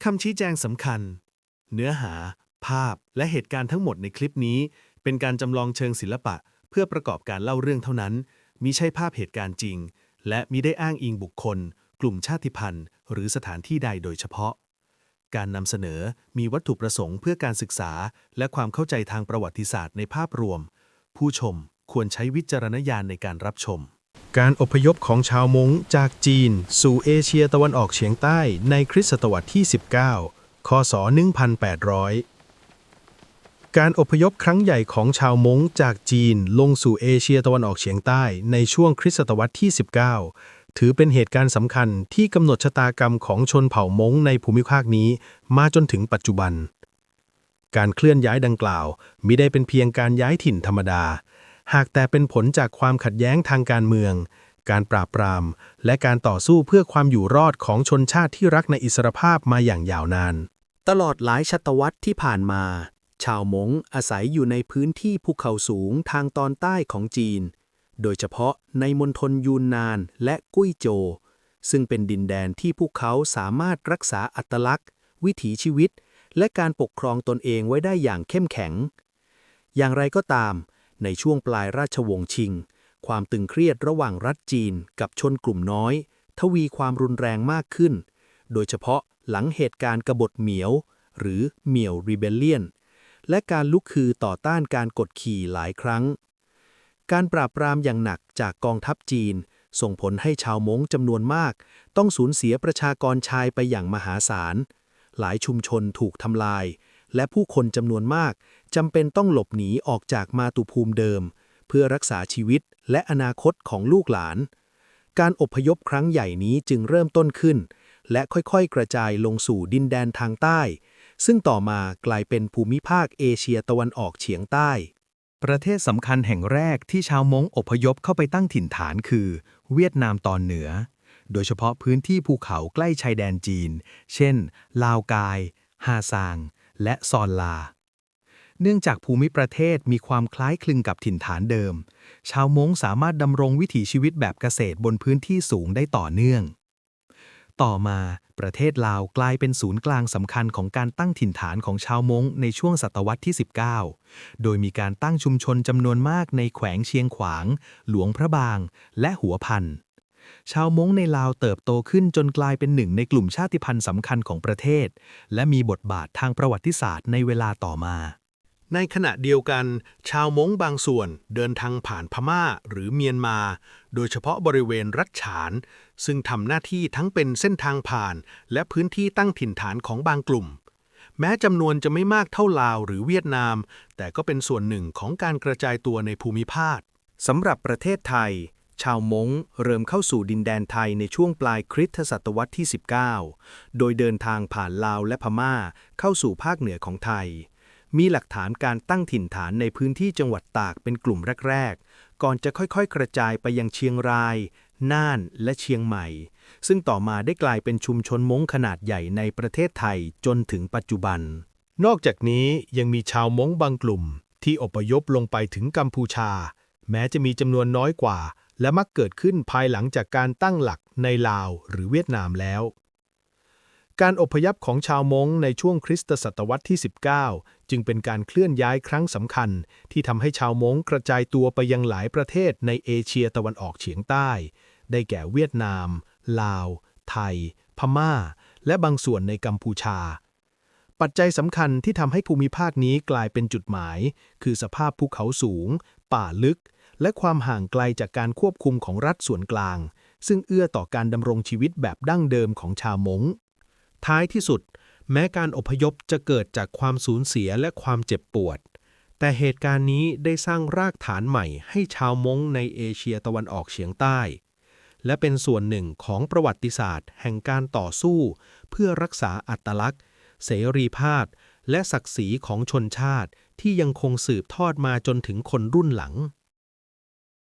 ຄຳຊີ້ແຈງສຳຄັນ. ເນື້ອຫາ, ພາບ ແລະ ເຫດການທັງໝົດໃນຄລິບນີ້ ເປັນການຈຳລອງເຊີງສິລະປະ ເພື່ອປະກອບການເລົ່າເລື່ອງເທົ່ານັ້ນ, ມິໃຊ່ພາບເຫດການຈິງ ແລະ ມິໄດ້ອ້າງອີງບຸກຄົນ, ກຸ່ມຊາດຕິພັນ ຫຼື ສະຖານທີ່ໃດໂດຍສະເພາະ. ການນຳສະເໜີມີວັດຖຸປະສົງເພື່ອການສຶກສາ ແລະ ຄວາມເຂົ້າໃຈທາງປະຫວັດຕິສາດໃນພາບລວມ. ຜູ້ຊົມຄວນໃຊ້ວິຈາລະນະຍານໃນການຮັບຊົມ. ການອົບພະຍົບຂອງຊາວມົ້ງຈາກຈີນສູ່ເອເຊຍຕາເວັນອອກສຽງໃຕ້ໃນຄຣິສຕະວັດທີສິບເກົ້າ ຄ.ສ. ໜຶ່ງພັນແປດຮ້ອຍ. ການອົບພະຍົບຄັ້ງໃຫຍ່ຂອງຊາວມົ້ງຈາກຈີນລົງສູ່ເອເຊຍຕາເວັນອອກສຽງໃຕ້ໃນຊ່ວງຄຣິສຕະວັດທີສິບເກົ້າ ຖືເປັນເຫດການສຳຄັນທີ່ກຳນົດຊະຕາກຳຂອງຊົນເຜົ່າມົ້ງໃນພູມິພາກນີ້ມາຈົນເຖິງປັດຈຸບັນ. ການເຄື່ອນຍ້າຍດັ່ງກ່າວມິໄດ້ເປັນພຽງການຍ້າຍຖິ່ນທຳມະດາ, ຫາກແຕ່ເປັນຜົນຈາກຄວາມຂັດແຍ້ງທາງການເມືອງ, ການປາບປຣາມ ແລະ ການຕໍ່ສູ້ເພື່ອຄວາມຢູ່ລອດຂອງຊົນຊາດທີ່ລັກໃນອິດສະຫຼະພາບມາຢ່າງຍາວນານ. ຕະຫຼອດຫຼາຍສະຕະວັດທີ່ຜ່ານມາ, ຊາວມົ້ງອາໄສຢູ່ໃນພື້ນທີ່ພູເຂົາສູງທາງຕອນໃຕ້ຂອງຈີນ, ໂດຍສະເພາະໃນມົນທົນຢູນນານ ແລະ ກຸຍໂຈວ, ຊຶ່ງເປັນດິນແດນທີ່ພວກເຂົາສາມາດຮັກສາອັດຕະລັກ, ວິຖີຊີວິດ ແລະ ການປົກຄອງຕົນເອງໄວ້ໄດ້ຢ່າງເຂັ້ມແຂງ. ຢ່າງໃດກໍຕາມ, ໃນຊ່ວງປາຍລາຊະວົງຊິງ, ຄວາມຕຶງຄຽດລະຫວ່າງລັດຈີນກັບຊົນກຸ່ມນ້ອຍທະວີຄວາມຮຸນແຮງມາກຂຶ້ນ, ໂດຍສະເພາະຫຼັງເຫດການກະບົດໝຽວ ຫຼື Miao Rebellion ແລະ ການລຸກຮືຕໍ່ຕ້ານການກົດຂີ່ຫຼາຍຄັ້ງ. ການປາບປຣາມຢ່າງໜັກຈາກກອງທັບຈີນສົ່ງຜົນໃຫ້ຊາວມົ້ງຈຳນວນມາກຕ້ອງສູນເສຍປະຊາກອນຊາຍໄປຢ່າງມະຫາສານ. ຫຼາຍຊຸມຊົນຖືກທຳລາຍ ແລະ ຜູ້ຄົນຈຳນວນມາກຈຳເປັນຕ້ອງຫຼົບໜີອອກຈາກມາຕຸພູມເດີມ ເພື່ອຮັກສາຊີວິດ ແລະ ອະນາຄົດຂອງລູກຫຼານ. ການອົບພະຍົບຄັ້ງໃຫຍ່ນີ້ຈຶ່ງເລີ່ມຕົ້ນຂຶ້ນ ແລະ ຄ່ອຍໆກະຈາຍລົງສູ່ດິນແດນທາງໃຕ້, ຊຶ່ງຕໍ່ມາກາຍເປັນພູມິພາກເອເຊຍຕາເວັນອອກສຽງໃຕ້. ປະເທດສຳຄັນແຫ່ງແລກທີ່ຊາວມົ້ງອົບພະຍົບເຂົ້າໄປຕັ້ງຖິ່ນຖານຄືຫວຽດນາມຕອນເໜືອ, ໂດຍສະເພາະພື້ນທີ່ພູເຂົາໃກ້ຊາຍແດນຈີນ ເຊັ່ນ ລາວກາຍ, ຮ່າຊາງ ແລະ ຊອນລາ. ເນື່ອງຈາກພູມິປະເທດມີຄວາມຄ້າຍຄລຶງກັບຖິ່ນຖານເດີມ, ຊາວມົ້ງສາມາດດຳລົງວິຖີຊີວິດແບບກະເສດບົນພື້ນທີ່ສູງໄດ້ຕໍ່ເນື່ອງ. ຕໍ່ມາ, ປະເທດລາວກາຍເປັນສູນກາງສຳຄັນຂອງການຕັ້ງຖິ່ນຖານຂອງຊາວມົ້ງໃນຊ່ວງສະຕະວັດທີສິບເກົ້າ, ໂດຍມີການຕັ້ງຊຸມຊົນຈຳນວນມາກໃນແຂວງຊຽງຂວາງ, ຫຼວງພະບາງ ແລະ ຫົວພັນ. ຊາວມົ້ງໃນລາວເຕີບໂຕຂຶ້ນຈົນກາຍເປັນໜຶ່ງໃນກຸ່ມຊາດຕິພັນສຳຄັນຂອງປະເທດ ແລະ ມີບົດບາດທາງປະຫວັດຕິສາດໃນເວລາຕໍ່ມາ. ໃນຂະນະດຽວກັນ, ຊາວມົ້ງບາງສ່ວນເດີນທາງຜ່ານພະມ້າ ຫຼື ມຽນມາ, ໂດຍສະເພາະບໍລິເວນລັດສານ, ຊຶ່ງທຳໜ້າທີ່ທັງເປັນເສັ້ນທາງຜ່ານ ແລະ ພື້ນທີ່ຕັ້ງຖິ່ນຖານຂອງບາງກຸ່ມ. ແມ້ຈຳນວນຈະໄມ່ມາກເທົ່າລາວ ຫຼື ຫວຽດນາມ, ແຕ່ກໍເປັນສ່ວນໜຶ່ງຂອງການກະຈາຍຕົວໃນພູມິພາກ. ສຳລັບປະເທດໄທ, ຊາວມົ້ງເລີ່ມເຂົ້າສູ່ດິນແດນໄທໃນຊ່ວງປາຍຄຣິສຕະສັດຕະວັດທີສິບເກົ້າ ໂດຍເດີນທາງຜ່ານລາວ ແລະ ພະມ້າເຂົ້າສູ່ພາກເໜືອຂອງໄທ. ມີຫຼັກຖານການຕັ້ງຖິ່ນຖານໃນພື້ນທີ່ຈັງຫວັດຕາກເປັນກຸ່ມແລກໆ, ກ່ອນຈະຄ່ອຍໆກະຈາຍໄປຍັງຊຽງລາຍ, ນ່ານ ແລະ ຊຽງໃໝ່, ຊຶ່ງຕໍ່ມາໄດ້ກາຍເປັນຊຸມຊົນມົ້ງຂະໜາດໃຫຍ່ໃນປະເທດໄທຈົນເຖິງປັດຈຸບັນ. ນອກຈາກນີ້ຍັງມີຊາວມົ້ງບາງກຸ່ມທີ່ອົບພະຍົບລົງໄປເຖິງກຳພູຊາ, ແມ້ຈະມີຈຳນວນນ້ອຍກວ່າ ແລະ ມັກເກີດຂຶ້ນພາຍຫຼັງຈາກການຕັ້ງຫຼັກໃນລາວ ຫຼື ຫວຽດນາມແລ້ວ. ການອົບພະຍົບຂອງຊາວມົ້ງໃນຊ່ວງຄຣິສຕະສັດຕະວັດທີສິບເກົ້າ ຈຶ່ງເປັນການເຄື່ອນຍ້າຍຄັ້ງສຳຄັນທີ່ທຳໃຫ້ຊາວມົ້ງກະຈາຍຕົວໄປຍັງຫຼາຍປະເທດໃນເອເຊຍຕາເວັນອອກສຽງໃຕ້, ໄດ້ແກ່ຫວຽດນາມ, ລາວ, ໄທ, ພະມ້າ ແລະ ບາງສ່ວນໃນກຳພູຊາ. ປັດໄຈສຳຄັນທີ່ທຳໃຫ້ພູມິພາກນີ້ກາຍເປັນຈຸດໝາຍ ຄືສະພາບພູເຂົາສູງ, ປ່າລຶກ ແລະ ຄວາມຫ່າງໄກຈາກການຄວບຄຸມຂອງລັດສ່ວນກາງ, ຊຶ່ງເອື້ອຕໍ່ການດຳລົງຊີວິດແບບດັ້ງເດີມຂອງຊາວມົ້ງ. ທ້າຍທີ່ສຸດ, ແມ້ການອົບພະຍົບຈະເກີດຈາກຄວາມສູນເສຍ ແລະ ຄວາມເຈັບປວດ, ແຕ່ເຫດການນີ້ໄດ້ສ້າງຮາກຖານໃໝ່ໃຫ້ຊາວມົ້ງໃນເອເຊຍຕາເວັນອອກສຽງໃຕ້. ແລະ ເປັນສ່ວນໜຶ່ງຂອງປະຫວັດຕິສາດແຫ່ງການຕໍ່ສູ້ເພື່ອຮັກສາອັດຕະລັກ, ເສລີພາບ ແລະ ສັກສີຂອງຊົນຊາດທີ່ຍັງຄົງສືບທອດມາຈົນເຖິງຄົນລຸ້ນຫຼັງ.